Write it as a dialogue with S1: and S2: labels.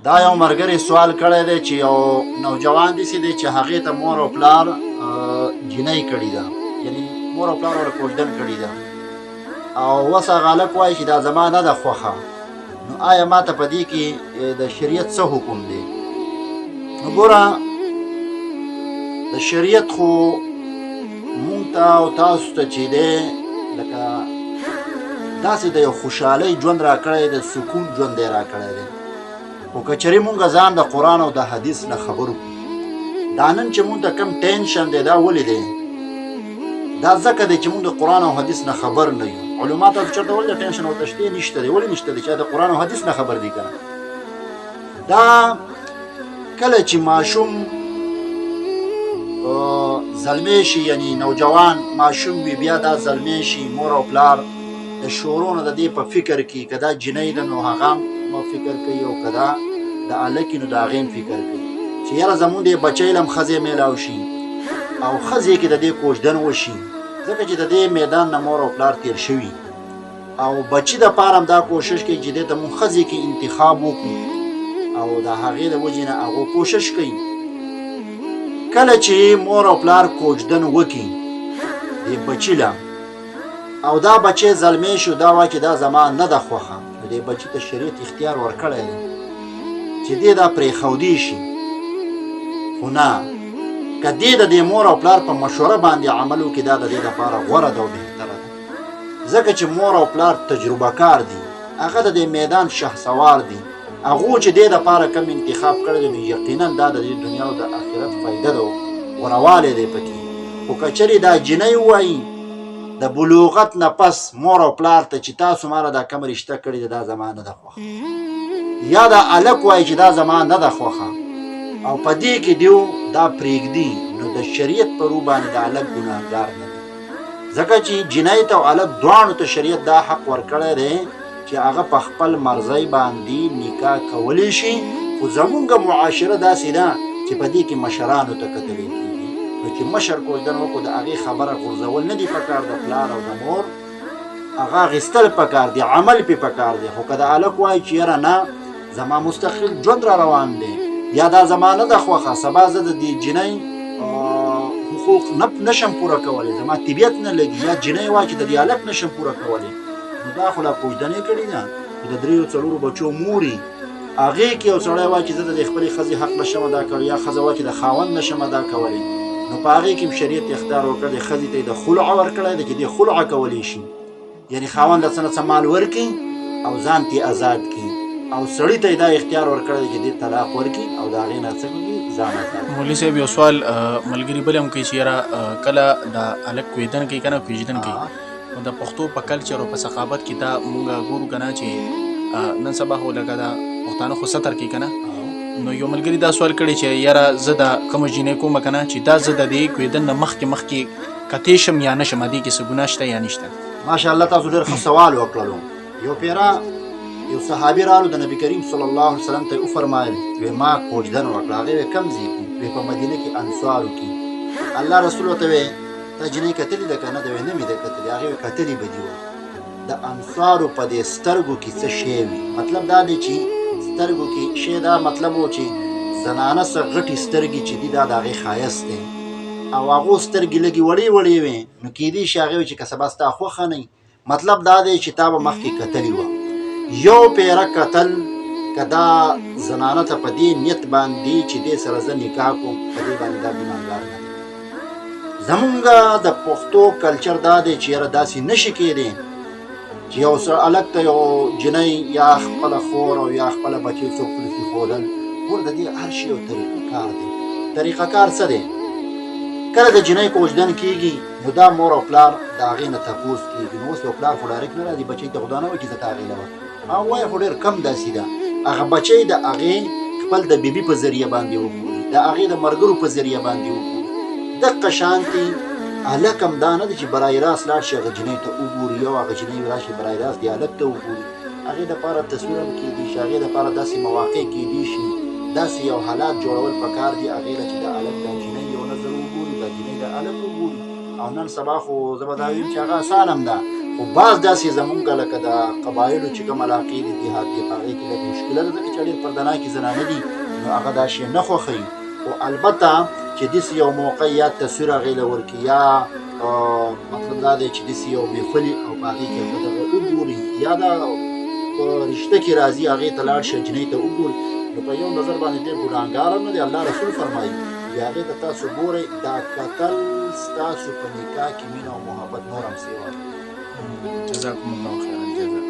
S1: دا یو مرګري سوال کړی دی چې یو نوجوان دي دی چې هغې ته مور او پلار جینۍ کړې ده، یعنی مور او پلار ورته کوژدن کړې ده، او اوس هغه هلک وایي چې دا زما نه ده خوښه، نو آیا ما ته په دې کې د شریعت څه حکم دی؟ نو ګوره، د شریعت خو مونږ ته او تاسو ته چې دی لکه داسې د یو خوشحالۍ ژوند راکړی دی، سکون ژوند دی راکړی دی. خو که چېرې مونږ ځان د قرآن او د حدیث نه خبرو کړو، دا نن چې مونږ ته کم ټینشن دی دا ولې دی؟ دا ځکه دی چې مونږ د قرآن او حدیث نه خبر نه یو. علما تاسو چېرته ولې ټینشن ورته شته؟ نشته دی. ولې نشته دی؟ چې د قرآن او حدیث نه خبر دي که نه. دا کله چې ماشوم زلمی شي، یعنی نوجوان ماشوم وي، بیا دا زلمی شي، مور او پلار د شورو نه د دې په فکر کې که دا جینۍ ده نو هغه هم فکر کوي، او که دا د هلک نو د هغې هم فکر کوي چې یاره زمونږ دې بچی له هم ښځې میلاو شي او ښځې کې د دې کوژدن وشي، ځکه چې د دې میدان نه مور او پلار تیر شوي، او بچي د پاره هم دا کوشش کوي چې دې ته مونږ ښځې کې انتخاب وکړو، او د هغې د وجې نه هغو کوشش کوي. کله چې مور او پلار کوژدن وکړي دې بچي له، او دا بچی زلمی شو، دا وایي چې دا زما نه ده خوښه، نو دې بچي ته شریعت اختیار ورکړی دی چې دې دا پرېښودی شي. خو نه، که دې د دې مور او پلار په مشوره باندې عمل وکړي، دا د دې لپاره غوره ده او بهتره ده، ځکه چې مور او پلار تجربه کار دي، هغه د دې میدان شهسوار دي، هغو چې دې دپاره کوم انتخاب کړی دی نو یقینا دا د دې دنیا او د آخرت فایده ده، غورهوالی دی پکې. خو که چېرې دا جینۍ ووایي د بلوغت نه پس مور او پلار ته چې تاسو ماله دا کوم رشته کړې ده دا زما نه ده خوښه، یا دا هلک وایي چې دا زما نه ده خوښه، او په دې کې دیو دا پرېږدي، نو د شریعت په رو باندې د هلک ګناهګار نه دی، ځکه چې جینۍ ته او هلک دواړو ته شریعت دا حق ورکړی دی چې هغه په خپل مرضی باندې نکاح کولی شي. خو زمونږ معاشره داسې ده چې په دې کې مشرانو ته کتلی کېږي، نو چې مشر کوژدن وکړو د هغې خبره غورځول نه دي پکار، د پلار او د مور هغه اخیستل پکار دي، عمل پې پکار دی. خو که د هلک وایي چې یاره نه، زما مستقل ژوند را روان دی، یا دا زما نه ده خوښه، سبا زه د دې جینۍ حقوق نشم پوره کولی، زما طبیعت نه لګي، یا جینۍ وایي چې د دې هلک نشم پوره کولی، نو دا خو لا کوژدنې کړې ده چې د دریو څلورو بچو موري، هغې کې یو سړی وایي چې زه د دې خپلې ښځې حق نشم ادا کړی، یا ښځه وایي چې د خاوند نشم ادا کولی، نو په هغې کې هم شریعت اختیار ورکړی دی، ښځې ته یې د خلع ورکړی دی چې دې خلع کولی شي، یعنی خاوند له څه نه څه مال ورکړي او ځان ترې ازاد کړي، او سړي ته یې دا اختیار ورکړی دی چې دې طلاق ورکړي او د هغې نه څه وکړي، ځان ازاد کړي.
S2: مولوي صاحب یو سوال ملګري بل هم کوي چې یاره کله د هلک کویدن کوي که نه کوژدن کوي، نو د پښتو په کلچر او په ثقافت کې دا مونږ ګورو که نه چې نن سبا خو لکه دا پښتانه خو ستر کوي که نه، نو یو ملګري دا سوال کړی چې یاره زه دا کومه جینۍ کومه که نه چې دا زه د دې کویدن نه مخکې مخکې کتې شم یا نه شم، دې کې څه ګناه شته یا نشته؟
S1: ماشاءالله تاسو ډېر ښه سوال وکړلو. یو پیرا یو صحابي رالو د نبی کریم صلی الله علیه وسلم ته وفرمایل، وی ما کوژدن وکړه. هغې وی کوم ځای کې؟ وی په مدینه کې انصارو کې. الله رسول ورته وی تا جینۍ کتلې ده که نه؟ ده وی نه مې ده کتلې. هغې وی کتلې به دي وه. د انصارو په دې سترګو کې څه شی وي؟ مطلب دا دی چې سترګو کې شی، دا مطلب و چې زنانه څه غټې سترګې چې دي دا د هغې ښایست دی، او هغو سترګې لږې وړې وړې وې، نو کیدای شي هغې وي چې که سبا ستا خوښه نه وي، مطلب دا دی چې تا به مخکې کتلي وه. یو پیره کتل که دا زنانه ته په دې نیت باندې چې دې سره زه نکاح کوم، په دې باندې دا ګناهګار نه دی. زمونږ د پښتو کلچر دا دی چې یاره داسې نشي کېدی چې یو هلک ته یو جینۍ یا خپله خور او یا خپله بچی څوک پرېږدي ښودل. ګوره د دې هر شي یو طریقه کار دی. طریقه کار څه دی؟ کله د جینۍ کوژدن کېږي نو دا مور او پلار د هغې نه تپوس کېږي. نو اوس یو پلار خو ډایرکټ نه راځي بچی ته، خو دا نه وایي چې زه تا هغې له ورکړم، هغه وایي خو ډېر کم داسې ده، هغه بچی د هغې خپل د بیبي په ذریعه باندې وګوري، د هغې د ملګرو په ذریعه باندې وګوري. دقه شانتي هلک هم دا نه دی چې برای راست لاړ شي هغه جینۍ ته وګوري، او هغه جینۍ راشي برای راست دې هلک ته وګوري. هغې دپاره تصویر هم کېدی شي، هغې دپاره داسې مواقع کېدی شي، داسې یو حالات جوړول پکار دي هغې له چې د هلک دا جینۍ یو نظر وګوري، دا جینۍ د هلک وګوري. او نن سبا خو زه به دا ویم چې هغه اسان هم ده، خو خو بعض داسې زمونږ لکه د قبایلو چې کوم علاقې دي، دیهات دي، په هغې کې لږ مشکله ده، ځکه چې ډېر پردناکې زنانه دي، نو هغه دا شی نه خوښوي. خو البته چې داسې یو موقع یا تصویر هغې له ورکړي، یا مطلب دا دی چې داسې یو محفل او په هغې کې هغه دغه وګوري، یا دا په رشته کې راځي هغې ته لاړ شي، جینۍ ته وګوري، نو په یو نظر باندې ډېر ګناهګار هم نه دی. الله رسول فرمایي بیا هغې ته تاسو ګورئ، دا کتل ستاسو په نکاح کې مینه او محبت نور هم سیوا.
S2: جزاکم الله خیرا جزا.